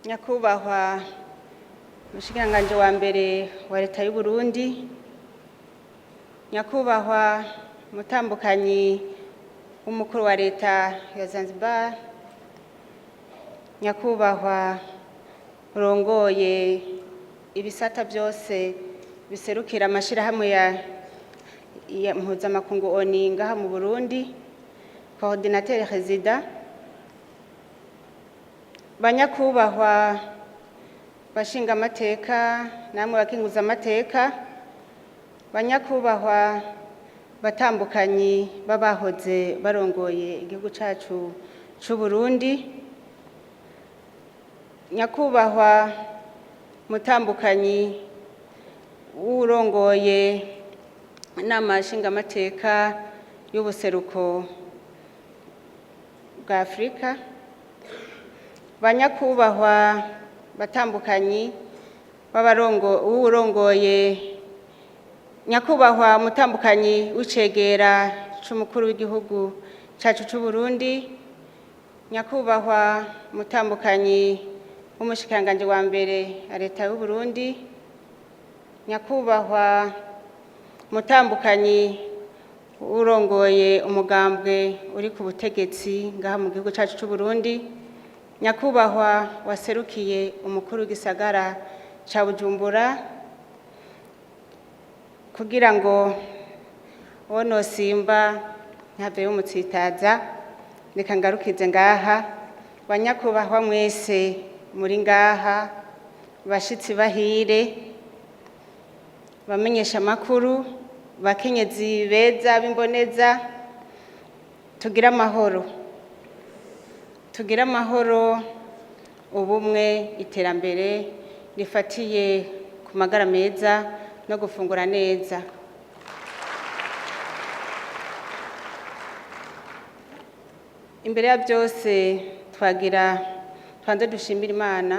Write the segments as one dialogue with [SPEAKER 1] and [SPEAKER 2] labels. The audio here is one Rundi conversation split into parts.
[SPEAKER 1] Nyakubahwa Umushikiranganji wa mbere wa Leta y'u Burundi, Nyakubahwa Mutambukanyi w'umukuru wa Leta ya Zanzibar, Nyakubahwa urongoye ibisata byose biserukira amashirahamwe ya mpuzamakungu ONU ngaha mu Burundi, coordinateur résident, banyakubahwa bashingamateka namwe bakinguza amateka, banyakubahwa batambukanyi b'abahoze barongoye igihugu cacu c'u Burundi, nyakubahwa mutambukanyi w'urongoye inama nshingamateka y'ubuseruko bwa Afurika, banyakubahwa batambukanyi w'urongoye, nyakubahwa mutambukanyi w'icegera c'umukuru w'igihugu cacu c'u Burundi, nyakubahwa mutambukanyi w'umushikiranganji wa mbere ya Leta y'u Burundi, nyakubahwa mutambukanyi urongoye umugambwe uri ku butegetsi ngaha mu gihugu cacu c'u Burundi, nyakubahwa waserukiye umukuru w'igisagara ca Bujumbura, kugira ngo uwo nosimba ntave yumutsitaza, reka ngarukize ngaha. Banyakubahwa mwese muri ngaha, bashitsi bahire, bamenyesha amakuru, bakenyezi beza b'imboneza, tugire amahoro, tugire amahoro, ubumwe, iterambere rifatiye ku magara meza no gufungura neza. Imbere ya byose twagira twanze dushimira Imana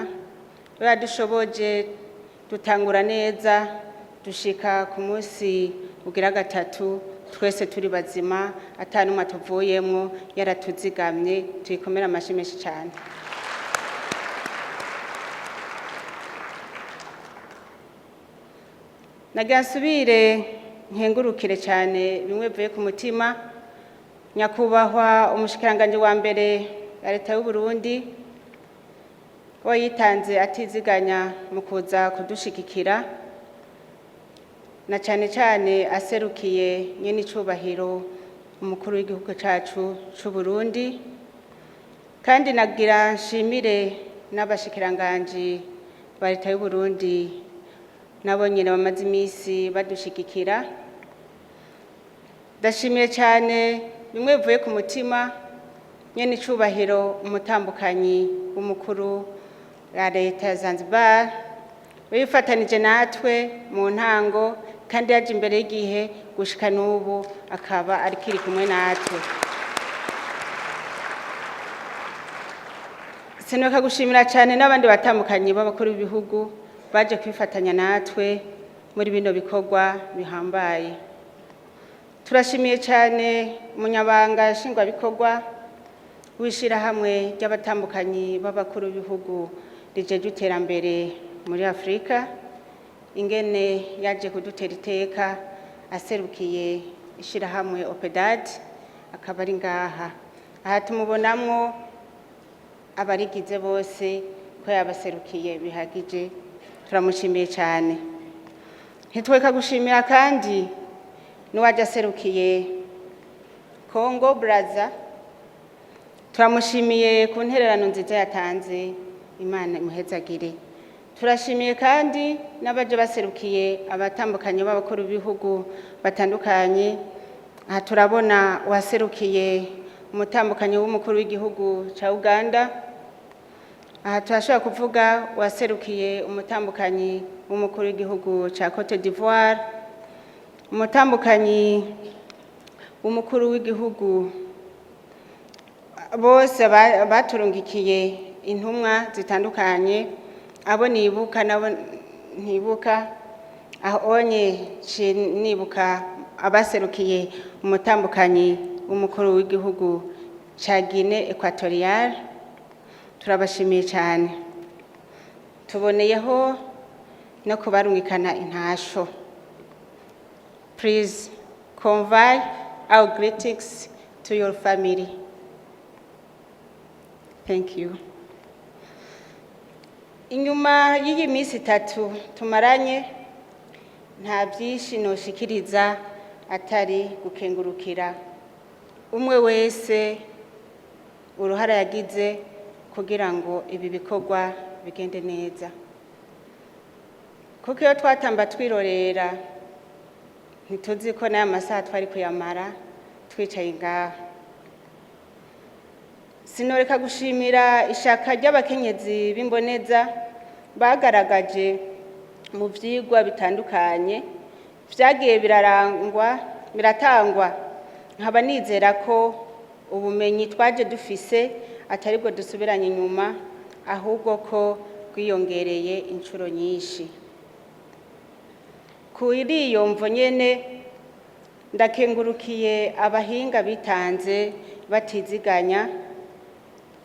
[SPEAKER 1] yadushoboje dutangura neza dushika ku munsi ugira gatatu twese turi bazima, ata n'umwe atuvuyemwo, yaratuzigamye. Tuyikomere amashi menshi cyane. Nagira nsubire nkengurukire cyane bimwe bivuye ku mutima nyakubahwa umushikiranganji wa mbere ya Leta y'u Burundi, we yitanze atiziganya mu kuza kudushigikira, na cyane cyane aserukiye nyene icubahiro umukuru w'igihugu cacu c'u Burundi. Kandi nagira nshimire n'abashikiranganji ba Leta y'u Burundi, nabo nyene bamaze imisi badushigikira. Ndashimiye cyane bimwe bivuye ku mutima nyene icubahiro umutambukanyi w'umukuru wa Leta ya Zanzibar, wifatanije natwe mu ntango kandi yaje imbere y'igihe, gushika n'ubu akaba arikiri kumwe natwe. Sinuka gushimira cyane n'abandi batambukanyi b'abakuru b'ibihugu baje kwifatanya natwe muri bino bikorwa bihambaye. Turashimiye cyane umunyabanga nshingwabikorwa w'ishirahamwe ry'abatambukanyi b'abakuru b'ibihugu rijejwe iterambere muri Afurika, ingene yaje kudutera iteka aserukiye ishirahamwe OPEDAD, akaba ari ngaha. Aha tumubonamwo abarigize bose ko yabaserukiye bihagije, turamushimiye cyane. Ntitweka gushimira kandi n'uwaje aserukiye Congo Brazza, turamushimiye ku ntererano nziza yatanze, Imana imuhezagire. Turashimiye kandi n'abaje baserukiye abatandukanye b'abakuru b'ibihugu batandukanye. Aha turabona uwaserukiye umutambukanyi w'umukuru w'igihugu ca Uganda, aha turashobora kuvuga uwaserukiye umutambukanyi w'umukuru w'igihugu ca Cote d'Ivoire, umutambukanyi w'umukuru w'igihugu, bose baturungikiye intumwa zitandukanye, abo nibuka nabo ntibuka. Aho onye nciye nibuka abaserukiye umutambukanyi w'umukuru w'igihugu ca Guinée Equatoriale, turabashimiye cyane. Tuboneyeho no kubarungikana intasho. Please convey our greetings to your family. Thank you. Inyuma y'iyi minsi 3 tumaranye, nta byinshi noshikiriza atari gukengurukira umwe wese uruhara yagize kugira ngo ibi bikorwa bigende neza, kuko iyo twatamba twirorera ntituzi ko n'aya masaha twari kuyamara twicaye ngaha. Sinoreka gushimira ishaka ry'abakenyezi b'imboneza bagaragaje mu vyigwa bitandukanye vyagiye birarangwa biratangwa, nkaba nizera ko ubumenyi twaje dufise ataribwo dusubiranye inyuma, ahubwo ko bwiyongereye inshuro nyinshi. Kuri iyo mvo nyene, ndakengurukiye abahinga bitanze batiziganya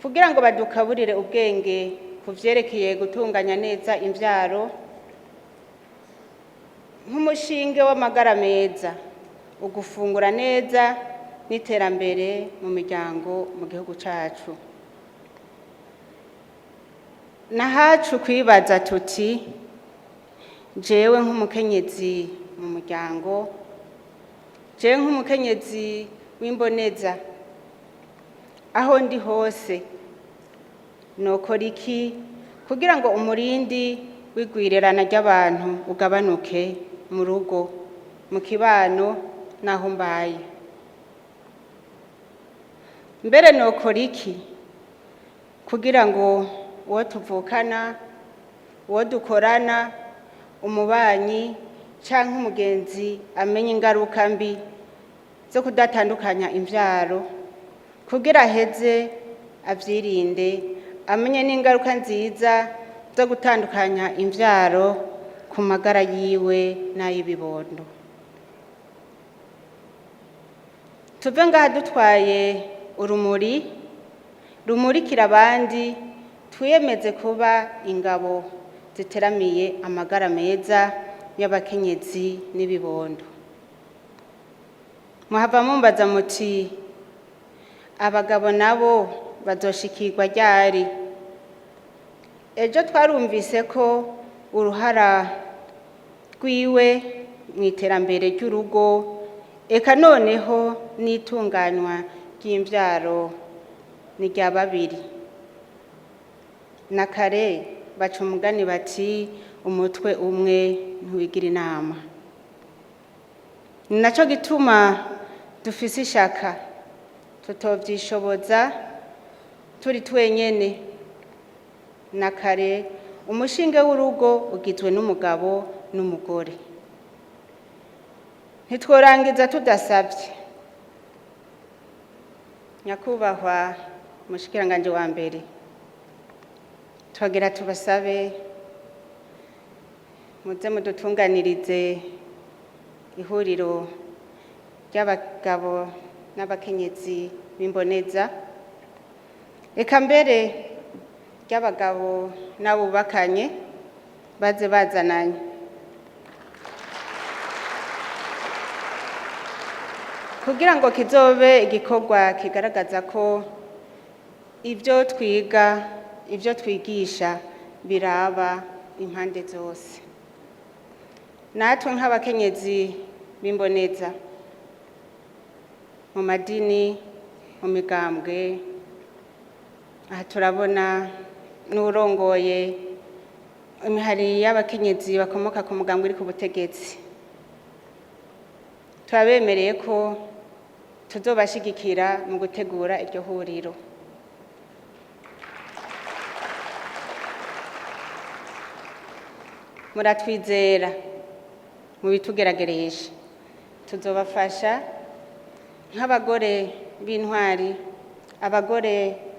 [SPEAKER 1] kugira ngo badukaburire ubwenge ku vyerekeye gutunganya neza imvyaro nk'umushinge w'amagara meza, ugufungura neza n'iterambere mu miryango mu gihugu cacu. Nahacu kwibaza tuti: jewe nk'umukenyezi mu muryango, jewe nk'umukenyezi w'imboneza, aho ndi hose nokora iki kugira ngo umurindi w'igwirirana ry'abantu ugabanuke mu rugo, mu kibano n'aho mbaye? Mbere nokora iki kugira ngo uwo tuvukana, uwo dukorana, umubanyi canke umugenzi amenye ingaruka mbi zo kudatandukanya imvyaro, kugira aheze avyirinde, amenye n'ingaruka nziza zo gutandukanya imvyaro ku magara yiwe n'ay'ibibondo? Tuve ngaha dutwaye urumuri rumurikira abandi, twiyemeze kuba ingabo ziteramiye amagara meza y'abakenyezi n'ibibondo. Muhava mumbaza muti: abagabo nabo bazoshikirwa ryari? Ejo twarumvise ko uruhara rwiwe mu iterambere ry'urugo, eka noneho n'itunganywa ry'imvyaro, ni rya babiri. Na kare baca umugani bati: umutwe umwe ntiwigira inama. Ni naco gituma dufise ishaka, tutovyishoboza turi twenyene. Na kare umushinge w'urugo ugizwe n'umugabo n'umugore. Ntitworangiza tudasavye nyakubahwa umushikiranganji wa mbere, twagira tubasabe muze mudutunganirize ihuriro ry'abagabo n'abakenyezi b'imboneza, eka mbere ry'abagabo n'abubakanye baze bazananye. Kugira ngo kizobe igikorwa kigaragaza ko ibyo twiga, ibyo twigisha biraba impande zose. Natwe nk'abakenyezi b'imboneza mu madini, mu migambwe, aha turabona n'urongoye imihari y'abakenyezi bakomoka ku mugambwe uri ku butegetsi, turabemereye ko tuzobashigikira mu gutegura iryo huriro. Muratwizera mu bitugeragereje, tuzobafasha nk'abagore b'intwari, abagore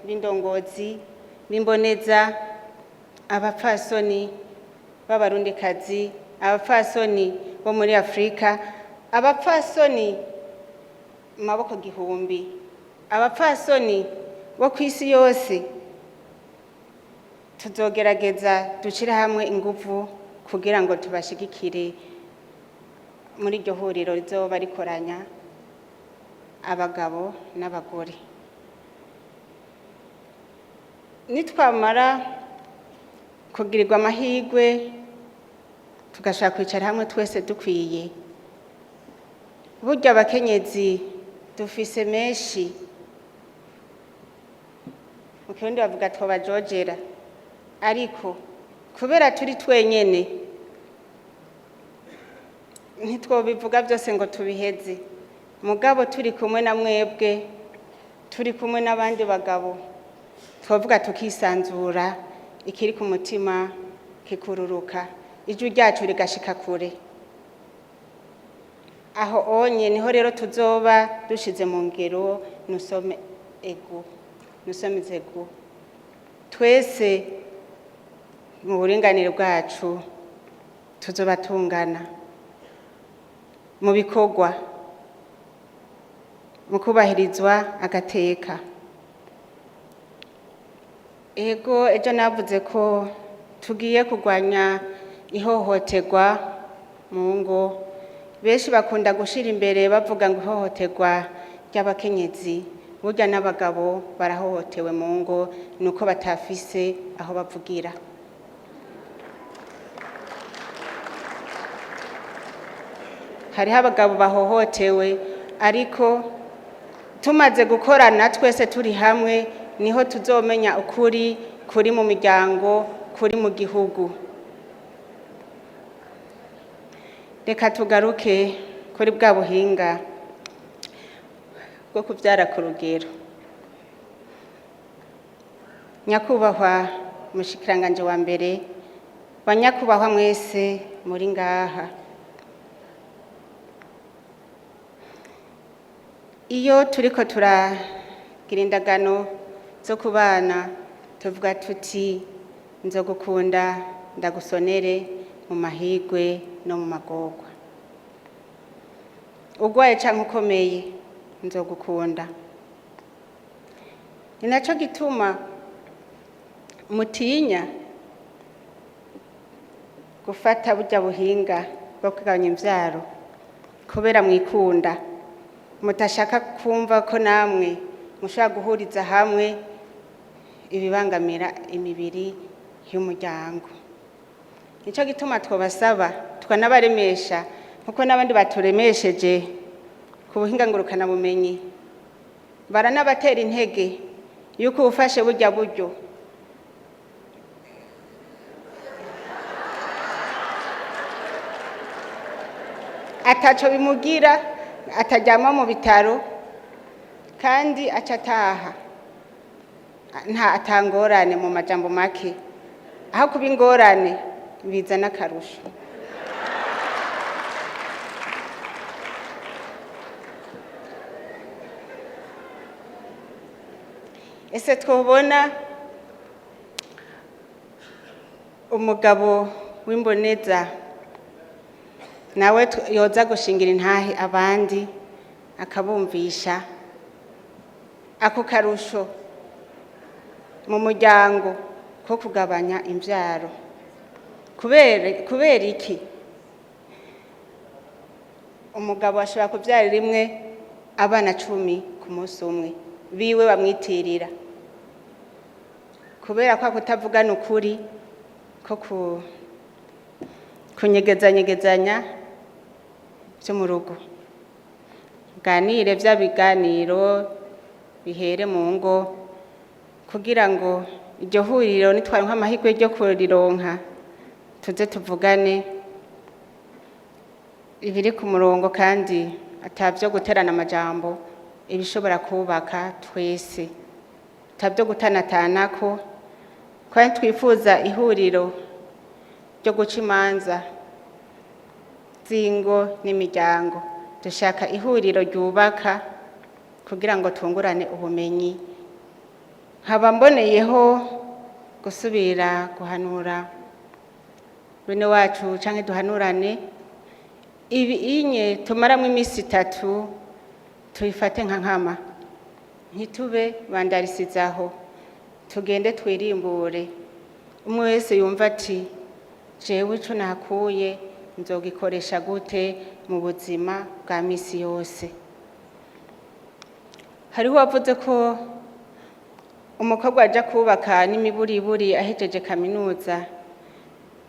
[SPEAKER 1] b'indongozi b'imboneza, abapfasoni b'abarundikazi, abapfasoni bo muri Afrika, abapfasoni mu maboko gihumbi, abapfasoni bo kw'isi yose. Tuzogerageza dushire hamwe inguvu kugira ngo tubashigikire muri iryo huriro rizoba rikoranya abagabo n'abagore. Nitwamara kugirirwa amahirwe tugashaka kwicara hamwe twese dukwiye, burya abakenyezi dufise menshi, mu Kirundi bavuga twobajojera, ariko kubera turi twenyene ntitwobivuga byose ngo tubiheze. Mugabo turi kumwe na mwebwe, turi kumwe n'abandi bagabo, twovuga tukisanzura, ikiri ku mutima kikururuka, ijwi ryacu rigashika kure. Aho onye niho rero tuzoba dushize mu ngero nusome ego, nusome ego twese mu buringanire bwacu tuzoba tungana mu bikorwa, mu kubahirizwa agateka. Ego, ejo navuze ko tugiye kurwanya ihohoterwa mu ngo. Benshi bakunda gushira imbere bavuga ngo ihohoterwa ry'abakenyezi, burya n'abagabo barahohotewe mu ngo, nuko batafise aho bavugira. Hariho abagabo bahohotewe, ariko tumaze gukorana twese turi hamwe niho tuzomenya ukuri kuri mu miryango, kuri mu gihugu. Reka tugaruke kuri bwa buhinga bwo kubyara ku rugero. Nyakubahwa mushikiranganje wa mbere, banyakubahwa mwese muri ngaha, iyo turiko turagira indagano zo kubana tuvuga tuti nzogukunda ndagusonere mu mahigwe no mu magorwa, urwaye canke ukomeye nzogukunda. Ni naco gituma mutinya gufata burya buhinga bwo kugabanya imvyaro kubera mwikunda, mutashaka kumva ko namwe mushobora guhuriza hamwe ibibangamira imibiri y'umuryango. Nico gituma twobasaba tukanabaremesha nkuko n'abandi baturemesheje ku buhinga ngurukanabumenyi, baranabatera intege yuko ubufashe burya buryo ataco bimugira, ataryama mu bitaro kandi aca ataha nta atangorane. Mu majambo make, aho kuba ingorane bizana akarusho. Ese twobona umugabo w'imboneza nawe yoza gushingira intahe abandi akabumvisha ako karusho mu muryango ko kugabanya imvyaro? Kubera iki? Umugabo ashobora kuvyara rimwe abana 10 ku munsi umwe biwe bamwitirira, kubera kwa kutavugana ukuri ko kunyegezanyegezanya vyo mu rugo. Ganire vya biganiro bihere mu ngo kugira ngo iryo huriro nitwaronka amahirwe ryo kurironka tuze tuvugane ibiri ku murongo kandi atavyo guterana amajambo, ibishobora kubaka twese, atavyo gutanatanako. Kandi twifuza ihuriro ryo guca imanza z'ingo n'imiryango, dushaka ihuriro ryubaka kugira ngo tungurane ubumenyi. Nkaba mboneyeho gusubira guhanura bene wacu canke duhanurane ibi inye tumaramwo imisi 3 tuyifate nka nkama, ntitube bandarisizaho, tugende twirimbure. Umwe wese yumva ati: "Jewe ico nahakuye nzogikoresha gute mu buzima bwa misi yose?" Hariho uwavuze ko umukobwa aja kubaka n'imiburiburi ahejeje kaminuza.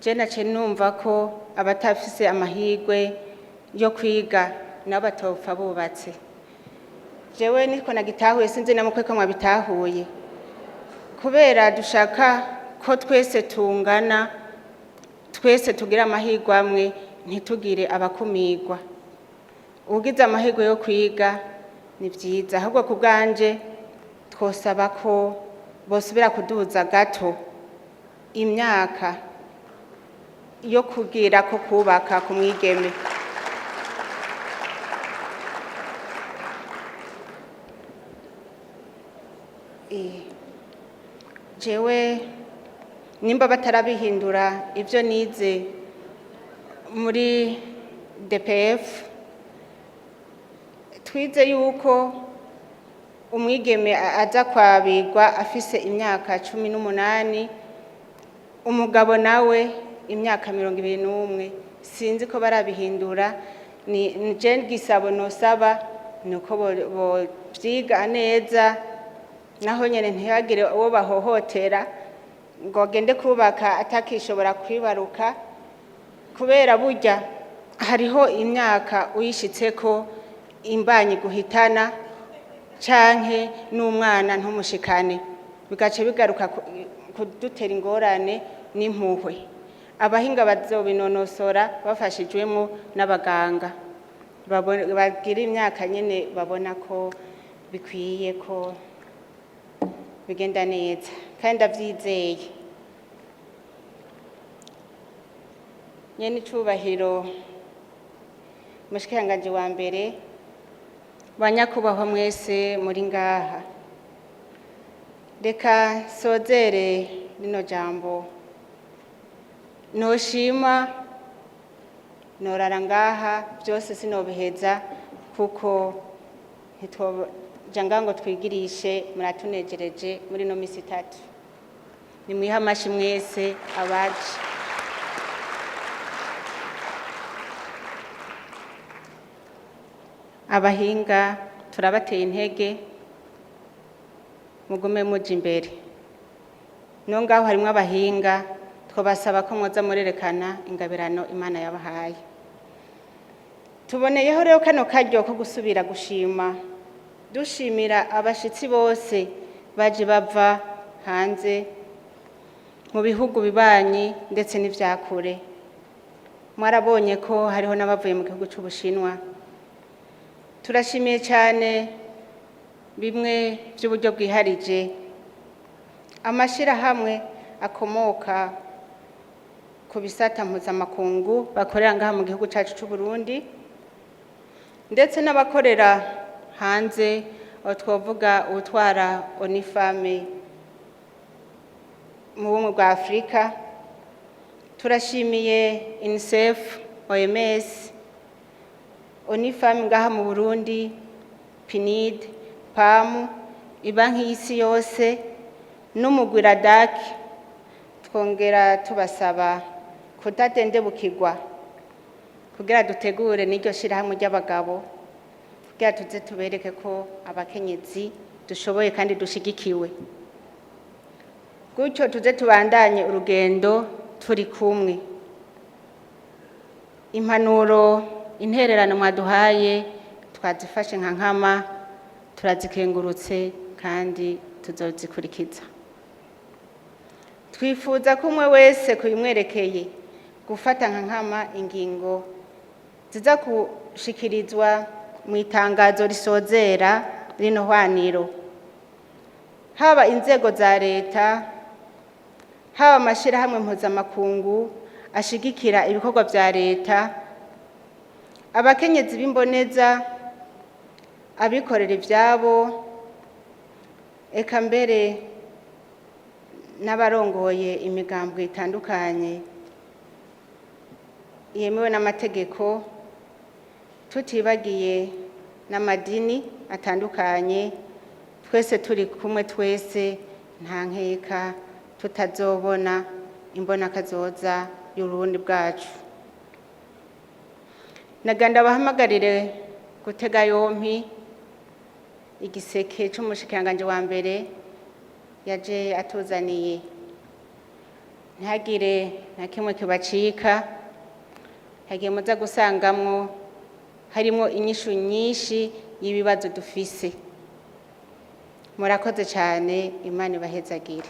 [SPEAKER 1] Je naciye numva ko abatafise amahirwe yo kwiga nabo batopfa bubatse. Jewe niko nagitahuye, sinzi namwe ko mwabitahuye. Kubera dushaka ko twese tungana, twese tugira amahirwe amwe, ntitugire abakumirwa. Ugize amahirwe yo kwiga ni vyiza. Ahubwo ku bwanje twosaba ko bosubira kuduza gato imyaka yo kugira ko kubaka ku mwigeme. Jewe nimba batarabihindura, ibyo nize muri DPF, twize yuko umwigeme aza kwabirwa afise imyaka 18, umugabo nawe imyaka 21. Sinzi ko barabihindura. Ni je gisabo nosaba nuko bovyiga neza, naho nyene ntihagire uwo bahohotera ngo agende kubaka atakishobora kwibaruka, kubera burya hariho imyaka uyishitseko imbanyi guhitana canke n'umwana ntumushikane, bigaca bigaruka kudutera ingorane n'impuhwe. Abahinga bazobinonosora bafashijwemo n'abaganga, bagira imyaka nyene babona ko bikwiye ko bigenda neza, kandi ndavyizeye. Nyene icubahiro mushikiranganji wa mbere, banyakubahwa mwese muri ngaha, reka nsozere rino jambo. Noshima norara ngaha byose sinobiheza, kuko ntitwoja ngaha ngo twigirishe. Muratunejereje muri ino misi itatu. Nimwihe amashi mwese abaje. Abahinga turabateye intege, mugume muja imbere. No ngaho harimwo abahinga, twabasaba ko mwoza murerekana ingabirano Imana yabahaye. Tuboneyeho rero kano karyo ko gusubira gushima, dushimira abashitsi bose baje bava hanze mu bihugu bibanyi ndetse n'ivyakure. Mwarabonye ko hariho n'abavuye mu gihugu c'Ubushinwa. Turashimiye cyane bimwe by'uburyo bwiharije amashirahamwe akomoka ku bisata mpuzamakungu bakorera ngaha mu gihugu cacu c'u Burundi, ndetse n'abakorera hanze, aho twovuga uwutwara ONU Femmes mu bumwe bwa Afurika. Turashimiye UNICEF, OMS, ONU Femmes ngaha mu Burundi, PNUD, PAM, Ibanki y'Isi Yose n'umugwi RADAC. Twongera tubasaba kudadendebukirwa kugira dutegure n'iryo shirahamwe ry'abagabo, kugira tuze tubereke ko abakenyezi dushoboye kandi dushigikiwe. Gutyo tuze tubandanye urugendo turi kumwe. Impanuro, intererano mwaduhaye twazifashe nka nkama, turazikengurutse kandi tuzozikurikiza. Twifuza ko umwe wese kubimwerekeye gufata nka nkama ingingo ziza gushikirizwa mu itangazo risozera rino hwaniro, haba inzego za leta, haba amashirahamwe mpuzamakungu ashigikira ibikorwa vya leta, abakenyezi b'imboneza, abikorera ivyabo, eka mbere n'abarongoye imigambwe itandukanye yemewe n'amategeko, tutibagiye n'amadini atandukanye. Twese turi kumwe, twese nta nkeka tutazobona. Imbonakazoza y'Uburundi bwacu. Naganda bahamagarire gutega yompi igiseke c'umushikiranganje wa mbere yaje atuzaniye, ntihagire na kimwe kibacika. Hagiye muza gusangamwo harimwo inyishu nyinshi y'ibibazo dufise. Murakoze cyane, Imana ibahezagire.